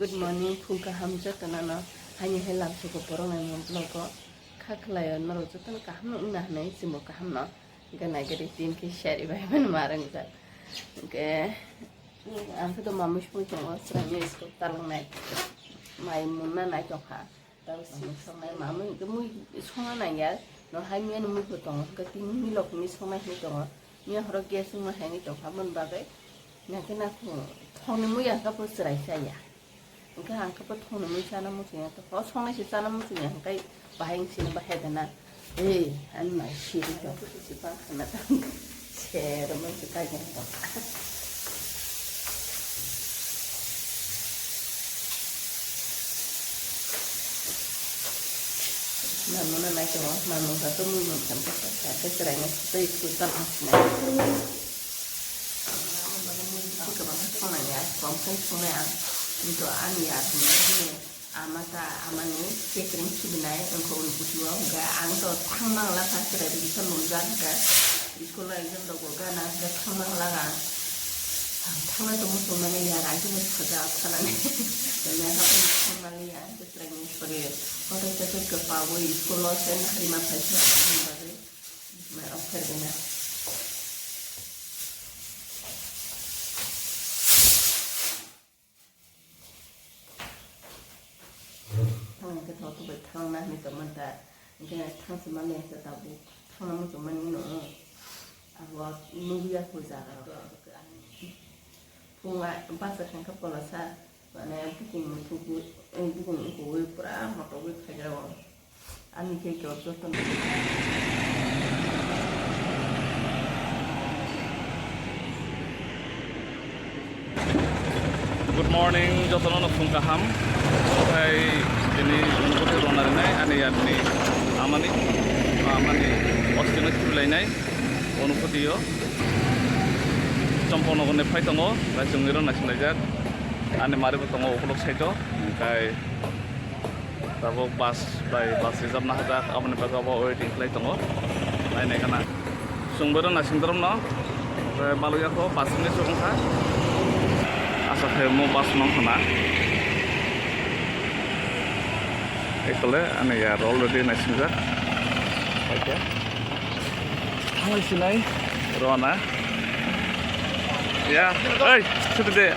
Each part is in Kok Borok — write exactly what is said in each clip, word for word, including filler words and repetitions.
Good morning, phung kaham jotono no. Haini hai lam suko porong nai mo vlog o. Kha khlai o norok jotono kaham no wngna hinwi chwngbo kaham no. Hwnkhe nai gari tin khe share bai mani ma rwngjak. Hwnkhe ang khe to mamui songwi tongo, chwraini school talangnai. Mai munna nai tongkha. Tabo sini songnai mamui, mui songna nangya, no hai miya ni mui bo tongo, hwnkhe tini milok ni songnai hinwi tongo, miya horo gas wngma hai hinwi tongkha, aboni bagwi nangkhe na thongni mui ang khe bo chwrai chaya, hwnkhe ang khe bo thongni mui chana muchungya, o songnai se chana muchungya, hwnkhe bahai wng sini bahai da na. Ei, ani mai siri tong, sipang khana tang. Sero mai se kai tong. Mamuna nai tong, mamung ka to mui mung kam ka ka ka chwrai nai tei ku tal ang sinai. Mui khe bang thongnai ya, kom kai thongnai ang. Kintu ani ya thongnai. Ama ta amani catering sibinai wngkha uni kuchugo, hwnkhe ang to thangmang lakha chwrai rwgwi khe nungjak, hwnkhe school o exam rok bo gana, hwnkhe thangmang lakha ang. Ang thangna to muchungmani ya, ang khe sajak thanani. Hwnkhe haphano thangmani ya, hwnkhe chwraini sori hotai tei khe kwpaui school o se naharima phai se bagwi mai rok phergena. Thang hwnkhe tho tubai thangna hinwi tongmani ta, hwnkhe thang se mani hwnkhe tabuk thangna muchungmani no, abo nukya kho jaga rok. Phung bachai kha khe polasa, mane bukung muthubwi, bukung ukugwi pura motogwi phaigra o. Ani khe khe joto. Good morning, jotono no phung kaham. Okhai tini Unukoti rwna rinai ani yarni amani, amani ostino khibilainai Unukoti o. Chompong nogorni phai tongo, naisingni rw naisinglaijak. Ani maribo tongo ukuluk side o, hwnkhe. Tabuk bus bai bus reserve na hajak, aboni bagwi abo waiting khlai tongo. Nainai gana. Chwng boino naisingdrom no. Oke, balukya kho bus ni subung kha. Asa khe mo bus no khna. Ekole ani yar already naisingjak. Oke. Thangwi sinai rona. Ya, oi, chuti de.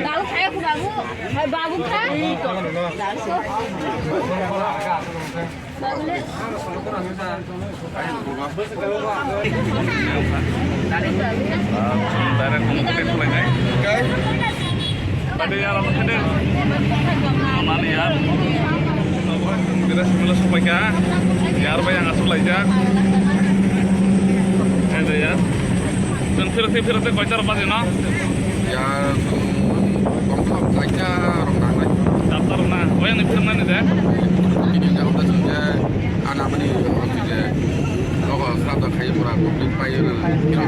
Babu kaya ko babu. Hai babu kha. Babu le. Direct kung kung kung kung. Tadi ya, apa tadi? Aman ya. Tidak semula sampai kah? Ya, apa yang asuh lah ya? Ada ya. Dan firasi firasi koitar apa sih, no? Ya, kong kong saja orang tangan. Daftar na, oh yang di firman itu ya? Ini yang apa saja? Ana mani je nogo sado khai pura complete pai na kilo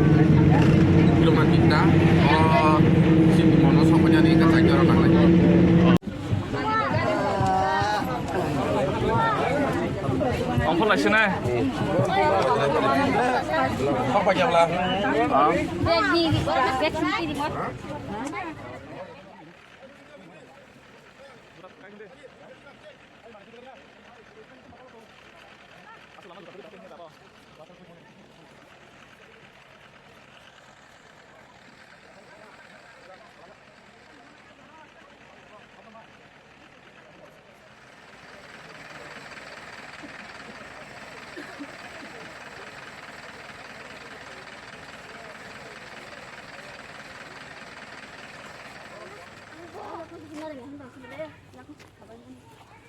kilo man kita o sini mono soknya ni kata jora nang lagi. Ongkol lai sini. Apa jam lah? Ah.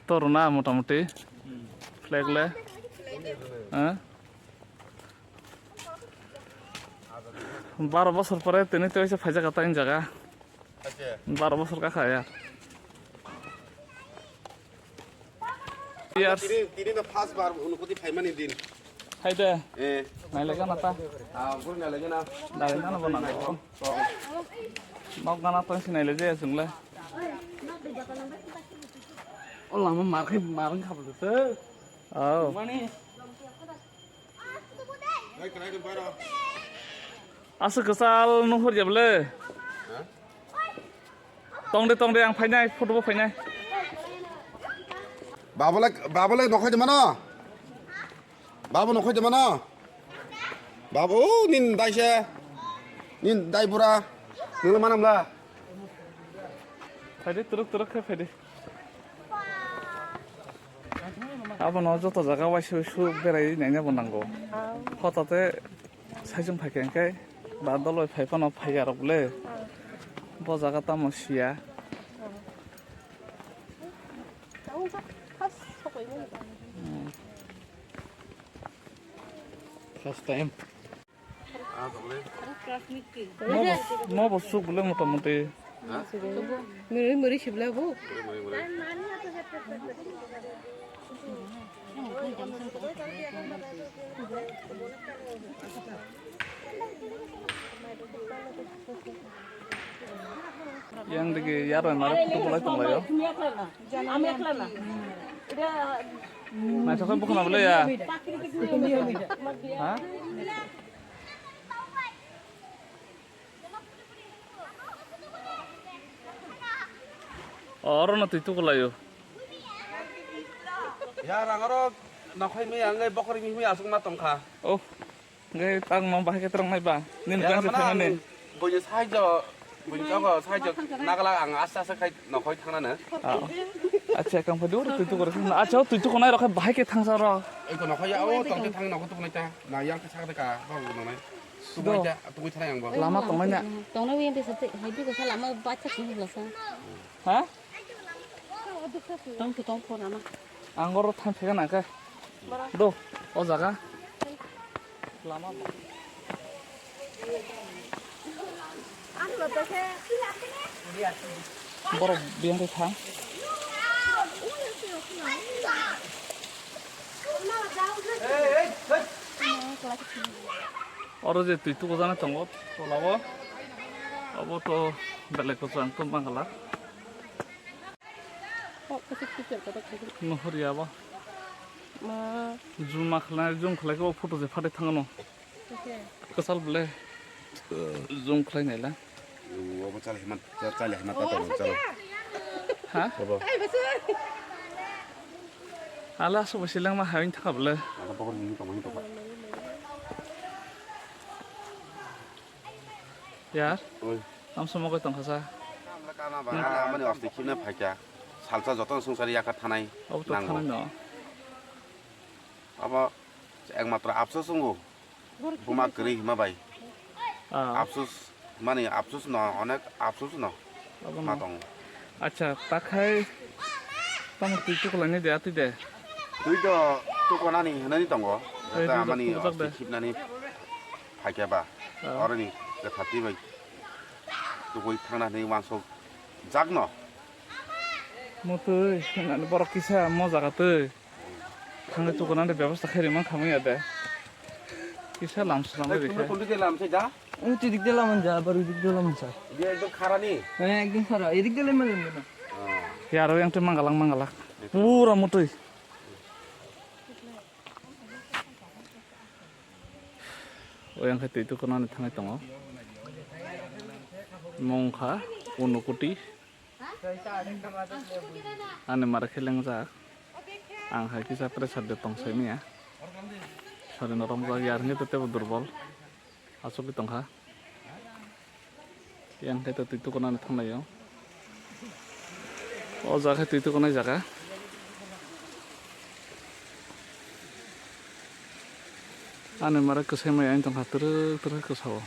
Torna motamuti flag le, eh? Baro bosor pore tini tei se phaijak ta jaga. Baro bosor ka khaya. Years. Tini, tini no first bar Unukoti phaimani din. Hai de. Eh. Nai lega na ta. Ah, bro nai lega na. Nai lega na bo na. Oh. Nok gana to sinai le je sungle. O lama mar khai mar khap lu te. Oh. Mani. Hai, krai dum baro. Aswk kwchal nuhur ya bwle. Tong de, tong de, ang phainai, photo bo phainai. Babolai, babolai nokhai de mano. Babu nokhai de mano. Babu, oh, nin dai se. Nin dai bura. Nung manam la. Phaidi, turuk turuk khe phaidi. Abono joto jaga waisa waisa berai naina bo nango. Hotate saichung phaikha hwnkhe ba dol bai phai phano phaiya rok le. Bo jaga tamo siya. Hmm. First time. Nobo, nobo suk bole motamuti. Muri muri sibla bu. Yang digi yaroi mare photo bolai tonglaio. Naithok khe bukhuna bwle ya. Ha? Oro no twi tukulaio. Ya rang oro nokhai mi ang bokhorok mi aswk ma tongkha. Oh. Hwnkhe tang no bahai khe twrwng nai ba? Nini ya, gang se mane thangani. Ang buini saijo, buini chogo saijo nagalak ang aste aste khai nokhoi thangnani. Ah. Acha, kang phai dur twi tukor. Acha, twi tukor nai rokhe bahai khe thangsa ro. Oi ko nokhoi ya, o tong te thang nokhoi tuknai ta. Na yang khe sakde ka, ba bu nonai. Tuknai ta, tukoi thanai ang bo. Lama tongnai na. Tongnai yang bisa te, hai bi ko sa lama bacha sini belasa. Ha? Tong tu tong phone ama. Ang oro thang thega nang khe. Do, o jaga. Lama. Borok biyang khe thang. Oro je twi tukujaknai tongo, tolao. Obo to belai kwchang to mangalak. Nuhur ya bo. Ma. Zoom ma khlai, zoom khlai khe o photo je phatai thangno. Kwchal bwle. Zoom khlai naila. Obo chale hima, chale hima ta tongo, chalo. Ha? Obo. Ala so bo silangma hain thangkha bwle. Ala pokor ni tongmani tongkha. Yar. Oi. Am sumo koi tongkha sa. Kana ba, kana mani osti khibna phaikha. Salsa joto sungsari yakha thanai. Obo to nango. Thanai no. Abo ekmatro apsos wngo. Buma kwrwi hima bai. Ah. Apsos, mani apsos no, onek apsos no. Abo ma no tongo. Acha, takhai tamo twi tukulaini de, atwi de? Twi do tukunani hinani tongo. Ei, jata twi amani tukujak de. Osti khibnani phaikha ba. Ah. Oroni kwthar twi bai tukui thangna hinwi wansuk jak no. Motwi, hinani borok kisa mo jaga twi. Thangwi tukunani bebosta khe rimang khamwi ya de. Kisa lam swnamwi rikhe. Tongdi de lam se da? Twi dik de lam ja, bar dik de lam sa. Dia ekdom khara ni. Eh, ekdom khara. Edik de lam lam. Yaro yang twi mangalak mangalak. Pura motwi. Oyang khe twi tukunani thangwi tongo. Mungkha Unukuti. Ani mare khe lengjak. Ang hai kisa pressure de tong sai manya. Sori norok jak ya, hwnkhe tebo durbol. Asugwi tongkha. Yang khe twi tukunani thanglaio. O jaga khe twi tukunai jaga. Ani mare kwsai maya wng tongkha, twrwk twrwk kwsao.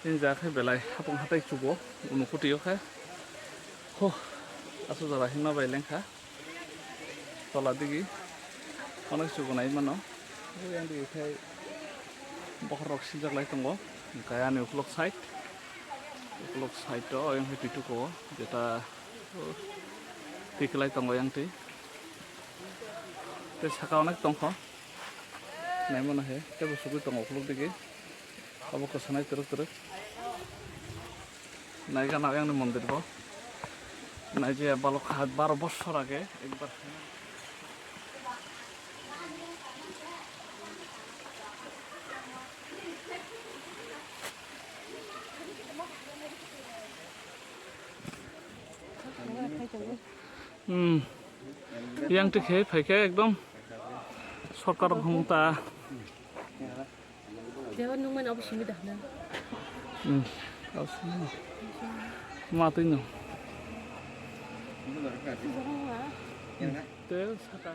Nini jaga khe belai hapung hatai chugo, Unukutio khe. Huh, aswk jora himma bai lengkha. Tola digi onek chugo nai mano. Yang digi khai bokhorok sijak lai tongo. Hwnkhe ani ukulok side, ukulok side o yang hai twi tukuo, jeta, uh, tiklai tongo yang twi. Tei saka onek tongkho. Naimano he, tebo sugui tongo ukulok digi. Abo kwsanai twrwk twrwk. Naigana yang ni mondir bo. Naijaya balok ha baro bosor age ekbar. Hmm. Yang tikhe phaikhe ekdom sorkar hung ta. Dewa nung mano abo simi dah na. Hmm. Abo simi. Ma twi no. Te saka.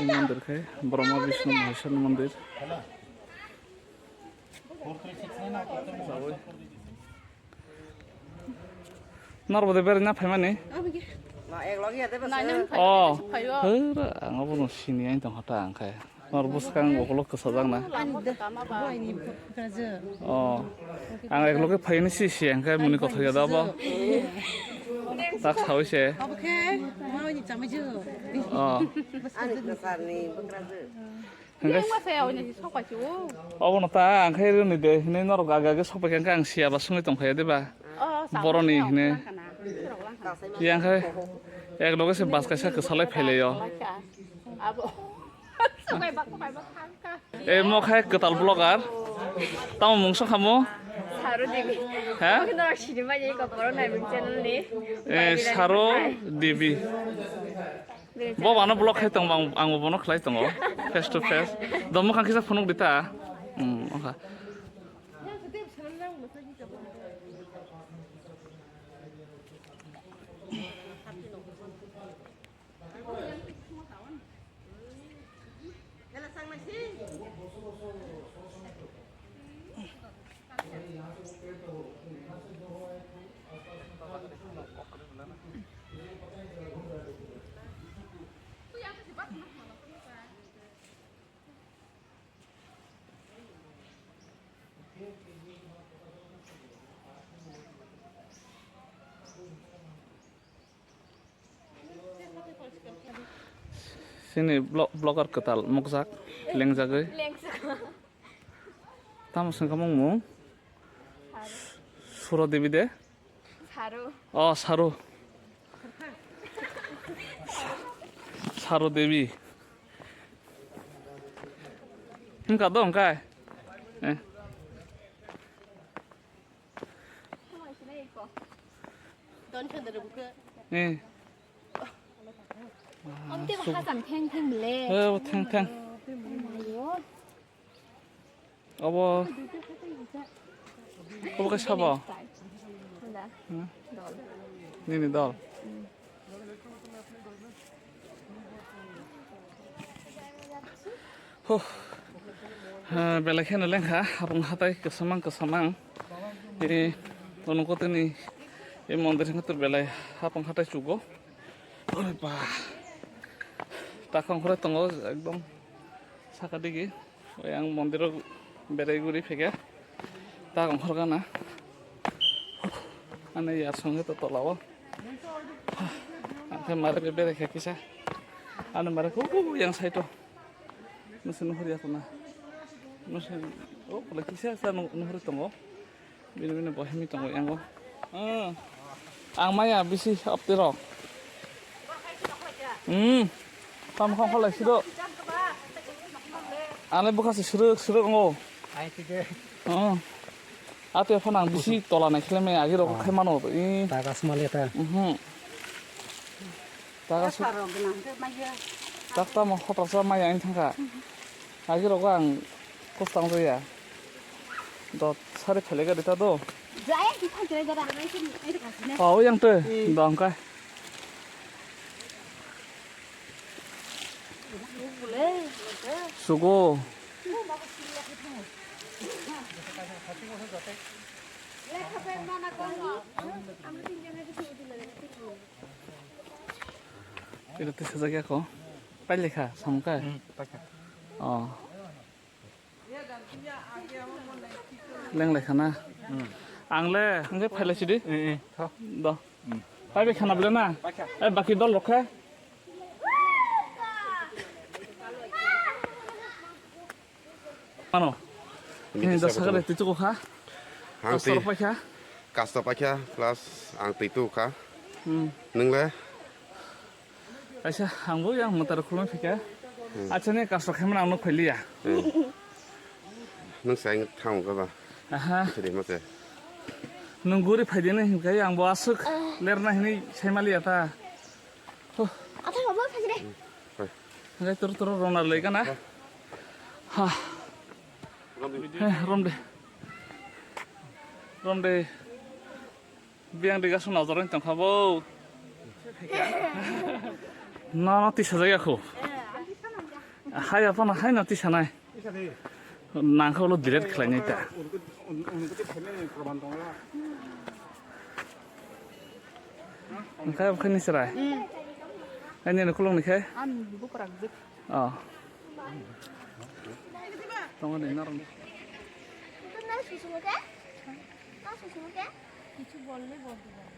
Mandir khai Brahma Vishnu Maheshwar mandir. Norbo de berna phaimani. Oh. Hera ang obo no sini ang tong hata ang khai. Nor bwskang ukulok kwchajak na. Ani da, bo ani bukrajo. Oh. Ang ekloge phaini si si ang khai muni kothoya da bo. Tak sawi se. Abo khe, ma ani chamai jo. Oh. Ani kwcharni bukrajo. Hingke. Yang masa ya, oni sok pai chu. Obo no ta ang khai rwni de, hini norok aga ge sok pai khe ang siya ba sungwi tong kha ya de ba. Oh, boroni hine. Yang khai ekloge se bas kaisa kwsalai phailaio. Abo. Sokai bak, sokai bak, thangka. E, mo khai kwtal vlogger. Tamo mung song khamo? Saro Devi. Ha? Mo kheno sini ma jai ko borok nai mung channel ni. E, Saro Devi. Bo wano vlog khai tong bang, ang bono khlai tongo. Face to face. Do mukhang kisa phunuk dita. Hmm, okay. Sini vlog-, vlogger kwtal mokjak, lengjagwi. Lengjak. Tamo sengkha mung mung? Saro. Suro Devi de? Saro. Oh, Saro. Saro Devi. Hingka do hingka. Eh. Don khandar buka. Eh. Om te bahasa theng theng le. Eh, theng theng. Ayo. Obo, obo khe sabo? Nini dol. Huh. Eh, belai kheno lengkha, hapung hatai kwsamang kwsamang. Eh, ono kotini, eh, mondir hwnkhe belai hapung hatai chugo. Ore ba. Takhong khore tongo ekdom saka digi. Oi ang mondiro berai guri phege. Ta ongkhor gana. Ani yar songe to tolao. Angkhe mare be berai kha kisa. Ani mare ko ko yang saito. Nusu nuhur ya kuna. Nusu o kula kisa sa nuhur tongo. Bini bini bo himi tongo yango. Hmm. Ang maya bisi apti rok. Hmm. Tam kham kholai sido. Ang le bwkha se srwk srwk wngo. Ai tike. Hmm. Ate phano ang bisi tola nai khlai maya agi rok khai mano. I. Tagas male ta. Mhm. Tagas. Tak tamo hotor sa maya ang thangkha. Agi rok ang kostang jaya. Dot sari phele gari ta do. Jaya ki phan jaya jara. Oh, yang te. Hmm. Dong kai. Sugo. Ito tisa jagya ko. Pailekha, samkha. Hmm, paikha. Oh. Lenglai khana. Hmm. Ang le, hingke phailai sidi. Eh, eh, tho. Do. Hmm. Pai bai khana bile na? Pai kha. Eh, baki dol rok khe? Ano? Bini Hini dos sakale twi tuku kha? Ang Dos twi. Rok pai kha? Kasto pai kha, plus ang twi tuku kha. Hmm. Nung le? Aisa, ang bo yang mwtar khulum phika. Hmm. Acha ni kasok khaimani ang nuk phailiya. Hmm. Nung sai thang ka ba? Aha. Thede mate. Nung guri phaidi ni hinkai ang bo asuk lerna hini saimaliya ta. Huh. Athai obo phaidi de. Hai. Hinkai tur tur rona lei kana. Ha. Rom de. He, rom de. Rom de. Biyang de gasu nojor wng tongkha bo. No, no, tisa jaya khu. Hai, aphano hai no tisa nai. Nangkha ulo delete khlainai ta. Nangkha okhani chwrai. Ani no khulung ni khe. An bukurak jik. Oh. Tongo ni narom. Itu nang susu mo khe? Nang susu mo khe? কিছু বললে বলতে পারো।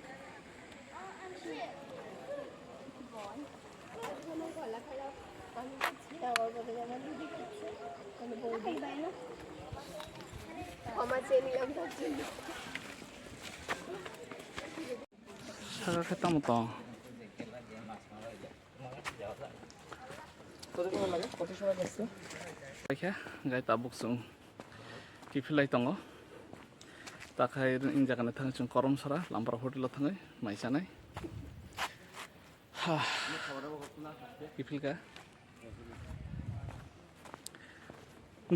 ক্ষমা চেয়ে নিলাম তার জন্য। Saka khe tamo tong? Paikha, gai tabuk chwng kiphilai tongo. Takhai wng jaga ni thangwi chwng Koromsara, Lampara hotel o thangwi mai chanai. Ha. Kiphilkha.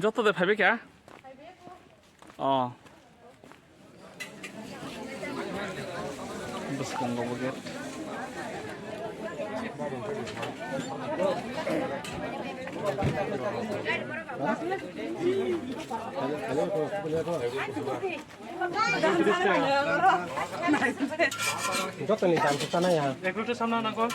Joto de phaibai kha? Oh. Bwskango bo gate. Joto ni dam khe chana ya. Ekrote samna nangkho.